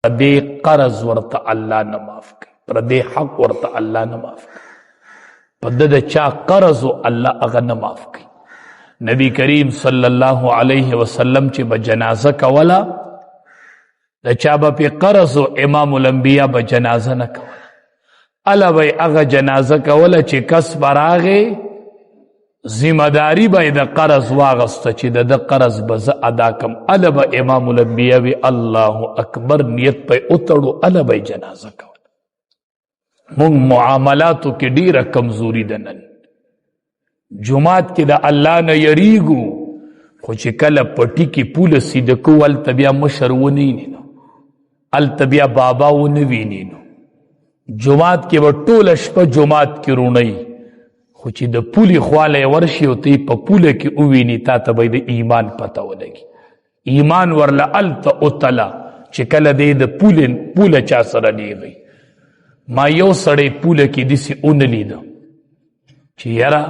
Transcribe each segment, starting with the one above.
پردې قرض ورته الله نه معاف کړي، پردې حق ورته الله نه معاف کړي، په ده د چا قرض الله هغه نه معاف کړي. نبی کریم صلی الله علیه وسلم چې به جنازه کوله، د چا به پې قرض، امام الانبیا به جنازه نه کوله، اله به یې هغه جنازه کوله چې کس به راغی، ذمه داری به یې د قرض واغسته چې د ده قرض به زه ادا کم. اله به امام الانبیا وي الله اکبر، نیت به یې وتړو، اله به یې جنازه کوله. موږ معاملاتو کې ډېره کمزوري ده. نن جومات کې د الله نه یریږو، خو چې کله پټي کې پوله سیده کوو، هلته بیا مشر ونه ویني، نو هلته بیا بابا ونه ویني. نو جومات کې به ټوله شپه جومات کې روڼوي، خو چې د پولې خواله یې ورشي او ته یې په پوله کې وویني، تا ته به د ایمان پته ولګي. ایمان ورله هلته وتله چې کله دی د پولې پوله چا سره نیغي. ما یو سړی پوله کې داسې ونه لیده چې یاره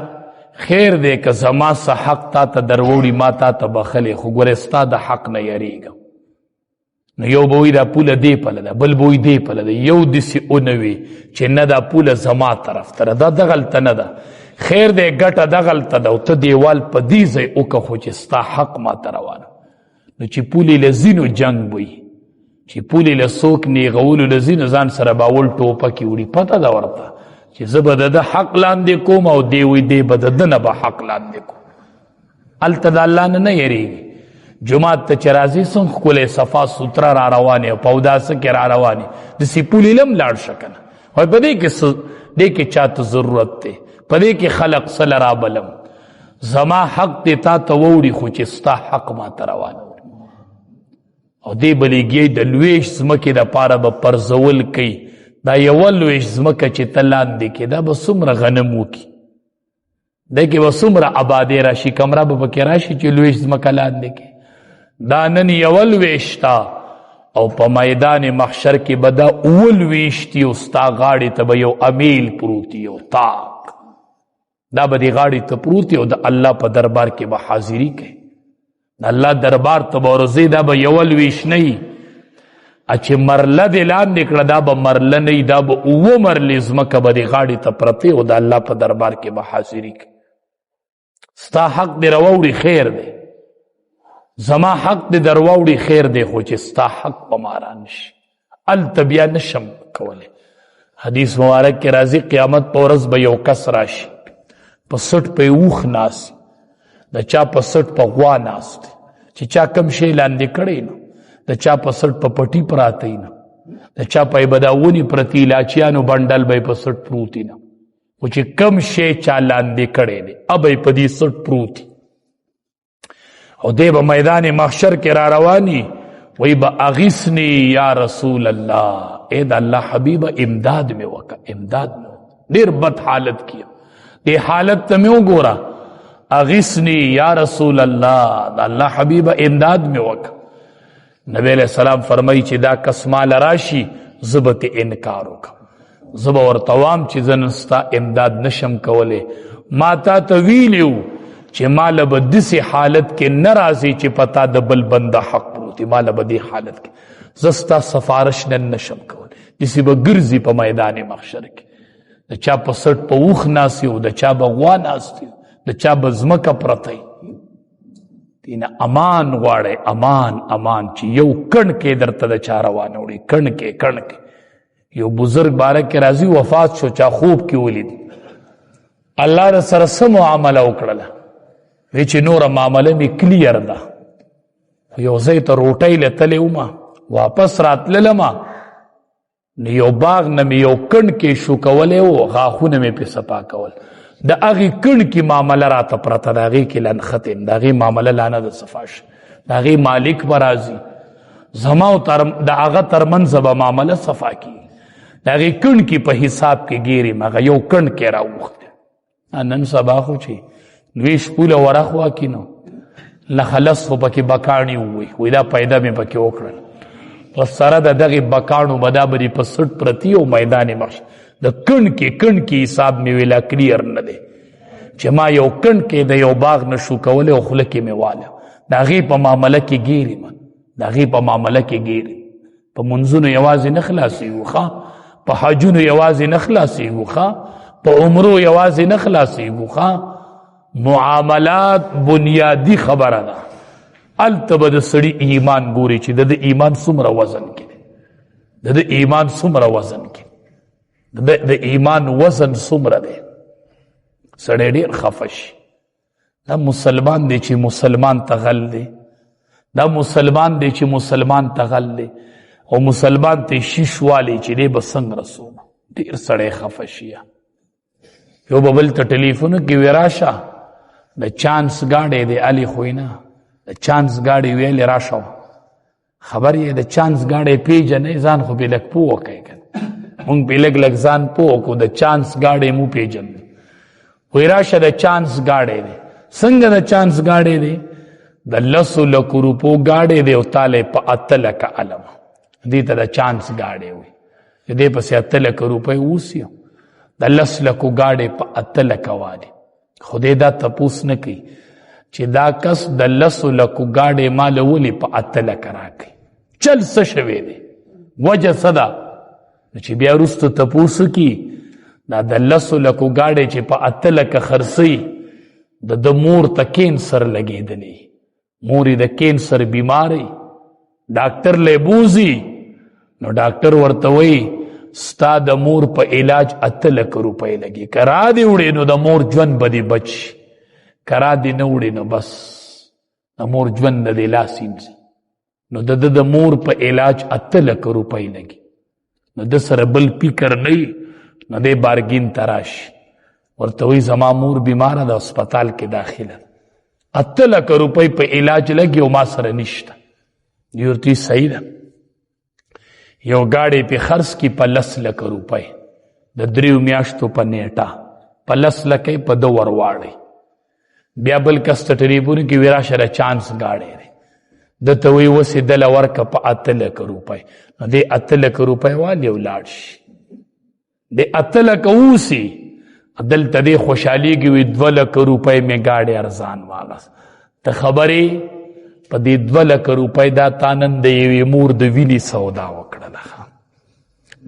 خیر دی که زما څه حق تا ته دروړي، ما تا ته بخښلی، خو ګوره ستا د حق نه یریږم. نو یو به وایي دا پوله دې پله ده، بل به وایي دې پله ده، یو داسې ونه وي چې نه دا پوله زما طرف ته ده، دا دغلته نه ده، خیر دی ګټه دغلته ده، او ته دیوال په دې ځای وکړه خو چې ستا حق ما ته روانه. نو چې پولې له ځینو جنګ وي، چې پولې له څوک نیغولو له ځینو ځان سره به اول ټوپکې وړي، پته ده ورته چې زه به د ده حق لاندې کوم او دی وایي دی به د ده نه به حق لاندې کوم. هلته د الله نه نه یریږي. جومات ته چې راځي څنګه ښکلی صفا سوتره را روانې او په اوداسه کې را روانې، داسې پولې له هم لاړ شه که نه، وایي په دې کې څه، دې کې چا ته ضرورت دی، په دې کې خلق څه له رابلم، زما حق دې تا ته ووړي خو چې ستا حق ما ته روان. او دې بلېږي د لویش ځمکې دپاره به پرځول کوي. دا یوه لویش ځمکه چې ته لاندې کې، دا به څومره غنم وکړي، دی کې به څومره آبادۍ راشي، کمره به پکې راشي چې لویش ځمکه لاندې کې. دا نن یوه لویش ته او په میدان محشر کې به دا اووه لویشتي او ستا غاړې ته به یو امیل پروت یو طاق، دا به دې غاړې ته پروت او د الله په دربار کې به حاضري کوي. د الله دربار ته به ورځې، دا به یوه لویش نه وي چې مرله دې لاندې کړه، دا به مرله نه وي، دا به اووه مرلې ځمکه به دې غاړې ته پرتې او د الله په دربار کې به حاضري کوي. ستا حق دې راوړي خیر دی، زما حق دې درواوړي خیر دی، خو چې ستا حق په ما رانشي هلته بیا نشم کولی. حدیث مبارک کې راځي قیامت په ورځ به یو کس راشي، په سټ په اوښ ناست، د چا په سټ په غوا ناست، چې چا کم شی لاندې کړی نو، د چا په سټ په پټي پراته نه، د چا په بداونی پرتی لاچیانو بنډل به په سټ پروت نه، خو چې کم شی چا لاندې کړی دی ابه په دې سټ پروت، او دی به میدان محشر کې را رواني، وی به اغیثنی یا رسول الله، اے د الله حبیب امداد مې وکړه، امداد مې وکړه، ډیر بد حالت کې دې حالت ته مې وګوره، اغیثنی یا رسول الله، د الله حبیب امداد مې وکړه. نبی علیہ السلام فرمایي چې دا کس مال راشي زه به ترې انکار وکړم، زه به ورته وام چې زه نن ستا امداد نشم کولی، ما تا ته ویلي وو چې ما له به داسې حالت کې نه راځي چې په تا د بل بنده حق پروت وي، ما له به دې حالت کې زه ستا سفارش نن نشم کولی. داسې به ګرځي په میدان محشر کې، د چا په سټ په اوښ ناست او د چا به غوا ناست، د چا به ځمکه پرته وي. دینه امان غواړی، امان امان، چې یو کڼ کې درته د چا روانه وړي، کڼ کې کڼ کې. یو بزرګ باره کې راځي وفات شو، چا خوب کې ولید، الله د سره څه معامله وکړله، وی چې نوره معامله مې کلیر ده، خو یو ځای ته روټۍ له تللی ومه، واپس راتللمه، نو یو باغ نه مې یو کڼ کې شوکولی و، غاښونه مې پې صفا کول، د هغې کڼ کې معامله راته پرته، د هغې کې لا نښتې یم، د هغې معامله لا نه ده صفا شوې، د هغې مالک به راځي، زما او د هغه تر منځ به معامله صفا کېږي، د هغې کڼ کې په حساب کې ګیر یم، هغه یو کڼ کې راوښتی. نن سبا خو چې لویش پوله ورخوا کې نو لخلص خو پکې بکاڼي ووي، وایي دا پیدا مې پکې وکړل، په سره د دغې بکاڼو به دا به دې په سټ پرتي او میدان مخ د کڼ کې کڼ کې حساب مې ویلا کلیر نه دی، چې ما یو کڼ کې د یو باغ نشو کولی او خوله کې مې واله، د هغې په معامله کې ګیر یم، د هغې په معامله کې ګیر یم. په منځونو یوازې نه خلاصېږو، ښه په حجونو یوازې نه خلاصېږو، ښه په عمرو یوازې نه خلاصېږو، ښه معاملات بنیادی خبره ده. هلته به د سړي ایمان ګوري چې د ده ایمان څومره وزن کې دی، د ده ایمان څومره وزن کې، د ده ایمان وزن څومره دی. سړی ډېر خفه شي. دا مسلمان دی چې مسلمان ته غل دی، دا مسلمان دی چې مسلمان ته غل دی، او مسلمان ته شیش والی چې دی به څنګه رسوم. ډېر سړی خفه شي. یو به بل ته ټلیفون کې وی راشه د چانس ګاډی دی، علي خو نه د چانس ګاډی ویلې راشه، خبر یې د چانس ګاډی پیژنې، ځان خو پې لږ پوه کړئ که مونږ پې لږ لږ ځان پوه کړو، د چانس ګاډی مو پیژنې. وی راشه د چانس ګاډی دی. څنګه د چانس ګاډی دی؟ د لسو لکو روپو ګاډی دی او تاله په 8 لکه علم، دې ته د چانس ګاډی وي چې دې پسې 8 لکه روپۍ اوسي، د 10 لکو ګاډی په 8 لکه والي. خو دې دا تپوس نه کوي چې دا کس د 10 لکو ګاډی مال ولې په 8 لکه راکوي، چل څه شوی دی، وجه څه ده؟ نو چې بیا وروسته تپوس وکړي دا د 10 لکو ګاډی چې په 8 لکه خرڅوي، د ده مور ته کینسر لګېدلی، مور یې د کینسر بیماری، ډاکټر له بوځي، نو ډاکټر ورته وایي ستا د مور په علاج 8 لکه روپۍ لګي، که را دې وړې نو د مور ژوند به دې بچ شي، که را دې نه وړې نو بس د مور ژوند د دې لاس اینځي. نو د ده د مور په علاج 8 لکه روپۍ لګي، نو ده سره بل فکر نه وي، نو دی بارګین ته راشي ورته وایي زما مور بیماره ده، هسپتال کې داخله ده، 8 لکه روپۍ په علاج لګي او ما سره نشته. دی ورته وایي صحیح ده، یو ګاډی پې خرڅ کړي په 10 لکه روپۍ، د 3 میاشتو په نیټه په 10 لکه یې په ده ورواړئ. بیا بل کس ته ټلیفون کې وي راشه د چانس ګاډی دی، ده ته وایي اوس یې دله ورکړه په 8 لکه روپۍ، نو دی 8 لکه روپۍ والي او لاړ شي، دی 8 لکه اوسي، دلته دی خوشحالېږي وي 2 لکه روپۍ مې ګاډی ارزان واخیست. ته خبرې په دې 2 لکه روپۍ دا تا نن د یوې مور د وینې سودا وکړله.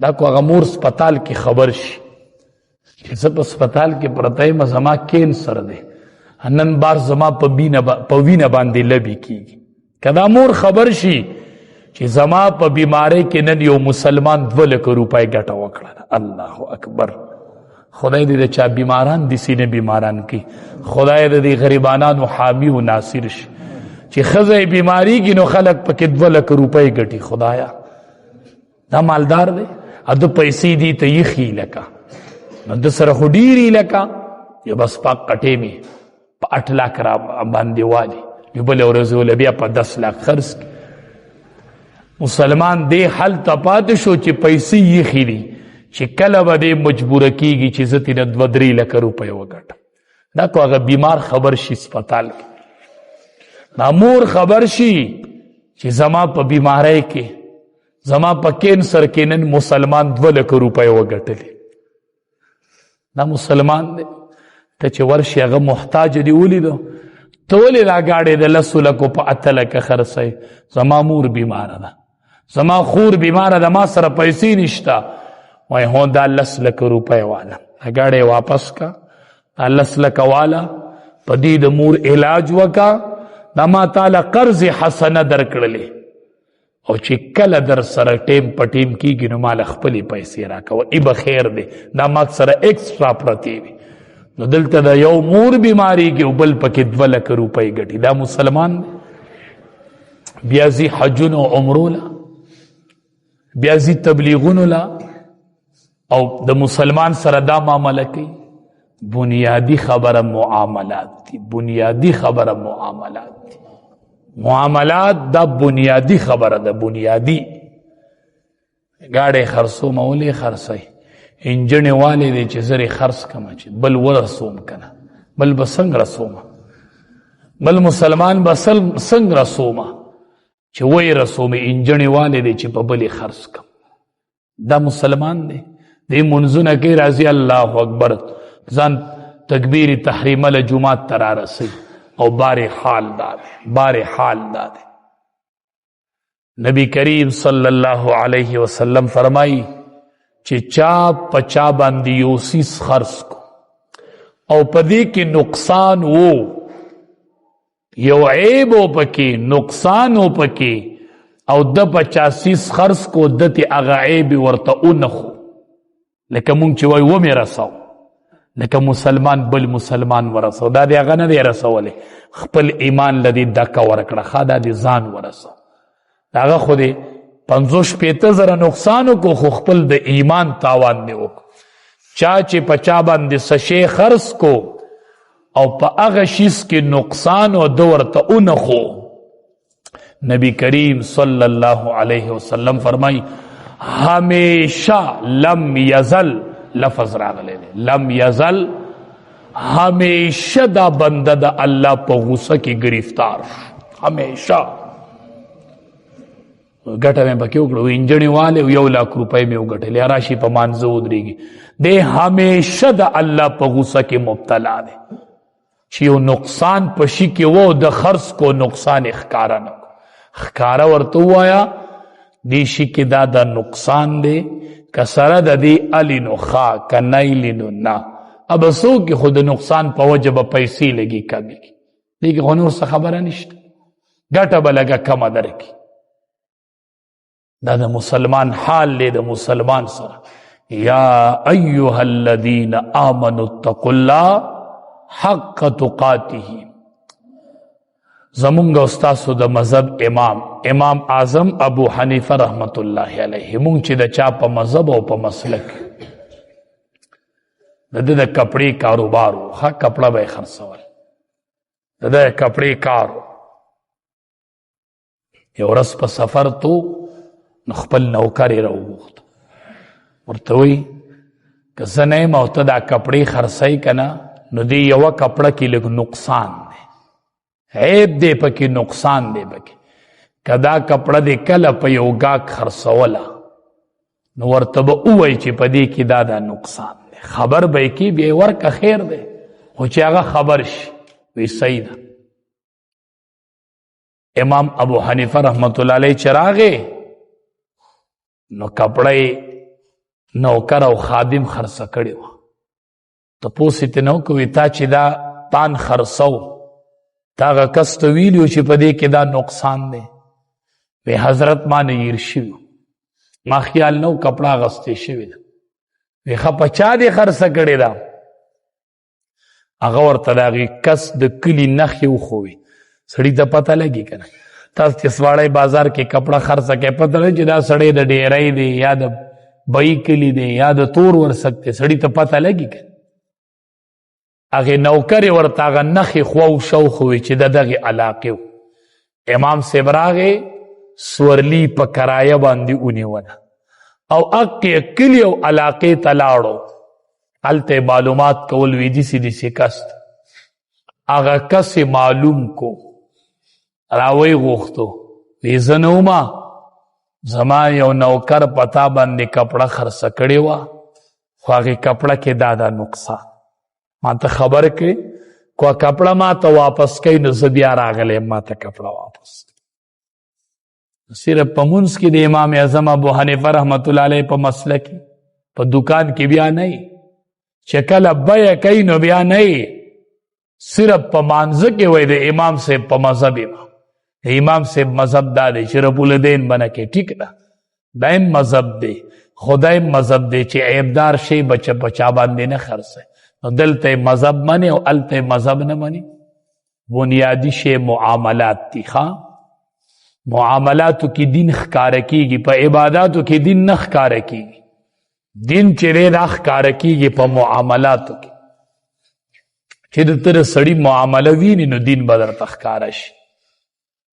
دا کو هغه مور هسپتال کې خبر شي چې زه په هسپتال کې پرته یم، زما کینسر دی، نن بار زما په وینه باندې لبې کېږي. که دا مور خبر شي چې زما په بیمارۍ کې نن یو مسلمان 2 لکه روپۍ ګټه وکړله، الله اکبر. خدای دې د چا بیماران دي سینه بیماران کړي، خدای دې د غریبانانو حامی او ناصر شي. چې ښځه یې بیماریږي نو خلک پکې 2 لکه روپۍ ګټي. خدایا دا مالدار دی، د پیسې دي ته یخي لکه، نو د سره خو ډېرې لکه یو بس پاک قټې مې په 8 لک را باندې والي، یو بله ورځ یې بیا په 10 لک خرڅ کړي. مسلمان دې حال ته پاتې شو چې پیسې یخي دي، چې کله به دې مجبوره کېږي چې زه ترې 2-3 لکه روپۍ وګټم. دا کو هغه بیمار خبر شي هسپتال کې، دا مور خبر شي چې زما په بیمارۍ کې، زما په کینسر کې نن مسلمان 2 لکه روپۍ وګټلې. دا مسلمان دی، ته چې ورشي هغه محتاج دی ولیدو، ته ولې دا ګاډی د 10 لکو په 8 لکه خرڅوې؟ زما مور بیماره ده، زما خور بیماره ده، ما سره پیسې نشته. وایي هو دا 10 لکه روپۍ واله، دا ګاډی واپس کا، دا 10 لکه واله، په دې د مور علاج وکا، دا ما تاله قرض حسنه درکړلې، او چې کله در سره ټیم په ټیم کېږي نو ما له خپلې پیسې راکوه، ای به خیر دی، دا ما سره اکسټرا پرتې وي. نو دلته د یو مور بیماریږي او بل پکې 2 لکه روپۍ ګټي. دا مسلمان دی. بیا ځي حجونو او عمرو له، بیا ځي تبلیغونو له، او د مسلمان سره دا معامله کوي. بنیادی خبره معاملات دي، بنیادی خبره معاملات دي، معاملات دا بنیادی خبره ده. بنیادی ګاډی خرڅومه، ولې خرڅوي؟ انجنې والې دی چې زه یې خرڅ کړم چې بل ورسوم که نه، بل به څنګه رسومه، بل مسلمان به څنګه رسومه چې ویې رسومې، انجنې والې دی چې په بل یې خرڅ کړم. دا مسلمان دی، دې منځونه کې راځي الله اکبر، ځان تکبیر تحریمه له جومات ته رارسوي، او بار حال دا دی، بار حال دا دی. نبی کریم صلی الله علیه وسلم فرمایي چې چا په چا باندې یو څیز خرڅ کو او په دې کې نقصان وو، یو عیب و پکې، نقصان و پکې، او د په چا څیز خرڅ کو د ته هغه عیب ورته اونخو، لکه مونږ چې وایو ومې رسو، لکه مسلمان بل مسلمان ورسو، دا دی هغه نه دی رسولی، خپل ایمان له دې دکه ورکړه، ښه دا دې ځان ورسو. هغه خو دې 50 زره نقصان وکړو، خو خپل د ایمان تاوان دی وکړو. چا چې په چا باندې څه شی خرڅ کو او په هغه شیز کې نقصان او ده ورته اونخو، نبی کریم صلی الله علیه وسلم فرمایي همیشه لم یزل، لفظ راغلی دی لم یزل، همیشه دا بنده د الله په غصه کې گرفتار شو، همیشه. ګټه مې پکې وکړه، انجنې والے 1 لاک روپۍ مې وګټلې، راشي په مانځه ودرېږي. دی همیشه د الله په غصه کې مبتلا دی چې یو نقصان په شي کې و، د خرڅ کو نقصان یې ښکاره نه کو، ښکاره ورته ووایه دې شي کې دا د نقصان دی، که سره د دې الي نو ښه، که نه الي نو نه. اب څوک خو د نقصان په وجه به پیسې لږې کمې کړي، دې کې خو نور څه خبره نشته، ګټه به لږه کمه درکړي. دا د مسلمان حال دی، د مسلمان سره. یا ایها الذین آمنوا اتقوا الله حق تقاته. زمونږ او ستاسو د مذهب امام، امام اعظم ابو حنیفه رحمت الله علیه، مونږ چې د چا په مذهب او په مسلک، د ده د کپړې کاروبار و، ښه کپړه به یې خرڅول، د ده د کپړې کار و. یو ورځ په سفر تو، نو خپل نوکر یې راوغوښت، ورته وایي که زه نه یم او ته دا کپړې خرڅوې که نه، نو دې یوه کپړه کې لږ نقصان دی، عیب دی پکې، نقصان دی پکې، که دا کپړه دې کله په یو ګاک خرڅوله نو ورته به ووایي چې په دې کې دا دا نقصان دی، خبر به یې کړي، بیا یې ورکه خیر دی، خو چې هغه خبر شي وایي صحیح ده. امام ابو حنیفه رحمت الله علیه چې راغی نو کپړه یې نوکر او خادم خرڅه کړې وه، تپوس یې ترې نه وکړو تا چې دا پان خرڅو تا هغه کس ته ویلي چې په دې کې دا نقصان دی؟ وی حضرت ما نه هېر شوي، ما خیال نه و کپړه اغوستې شوې ده. وی ښه په چا دې خرڅه کړې ده؟ هغه ورته د هغې کس د کلي نښې وښووې، سړي ته پته لګي که نه. تاسو چې سواړی بازار کې کپړه خرڅه کوئ، پته لګي چې دا سړی د ډېرۍ دی یا د بی کلي دی یا د تور ورسک دی، سړي ته پته لګي که نه. هغې نوکرې ورته هغه نښې خوا او شاوخوا وې چې د دغې علاقې و. امام صاحب راغی، سورلي په کرایه باندې ونیوله او هغې کلي او علاقې ته لاړو، هلته یې معلومات کول، وی داسې داسې کس دی. هغه کس یې معلوم کو، راوی غوښتو، وی زه نه ومه، زما یو نوکر په تا باندې کپړه خرڅه کړې وه، خو هغې کپړه کې دا دا نقصان ما ته خبر کړې، کو کپړه ما ته واپس کوي نو زه بیا راغلی یم، ما ته کپړه واپس کړي. صرف په مونځ کې د امام اعظم ابو حنیفه رحمت الله علیه په مسلک کې، په دکان کې بیا نه، چې کله بیه کوي نو بیا نه، صرف په مانځه کې وایي د امام صاحب په مذهب یم. د امام صاحب مذهب دا دی چې رب الدین بنه کې ټیک ده، دایم مذهب دی، خدای مذهب دی چې عیبدار شی بچ په چا باندې نه خرڅوي، نو دلته یې مذهب مني او هلته یې مذهب نه مني. بنیادي شی معاملات دي، ښه معاملاتو کې دین ښکاره کیږي، په عباداتو کې دین نه ښکاره کیږي. دین چې دی دا ښکاره کیږي په معاملاتو کې، چې د تر سړي معامله ویني نو دین به درته ښکاره شي.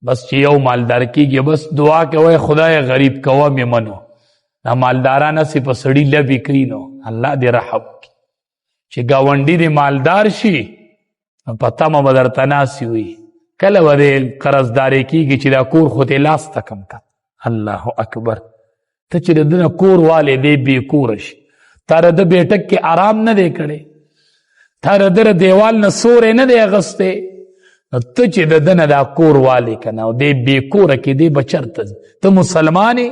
بس چې یو مالدار کیږي، بس دعا کوی خدای غریب کوه مې منو، دا مالداران هسې په سړي لبې کوي، نو الله دې رحم وکړي. چې ګاونډي دې مالدار شي نو په تمه به درته ناستې وي، کله به دې قرضدارې کیږي چې دا کور خو دې لاس ته کم کړه. الله اکبر، ته چې د ده نه کور والې دی بې کوره شي، تا د ده بیټک کې آرام نه دی کړی، تا د ده د دیوال نه سوری نه دی اخیستی، نو ته چې د ده نه دا کور والې که نه، او دی بې کوره کې دی به چېرته ځي؟ ته مسلمان یې.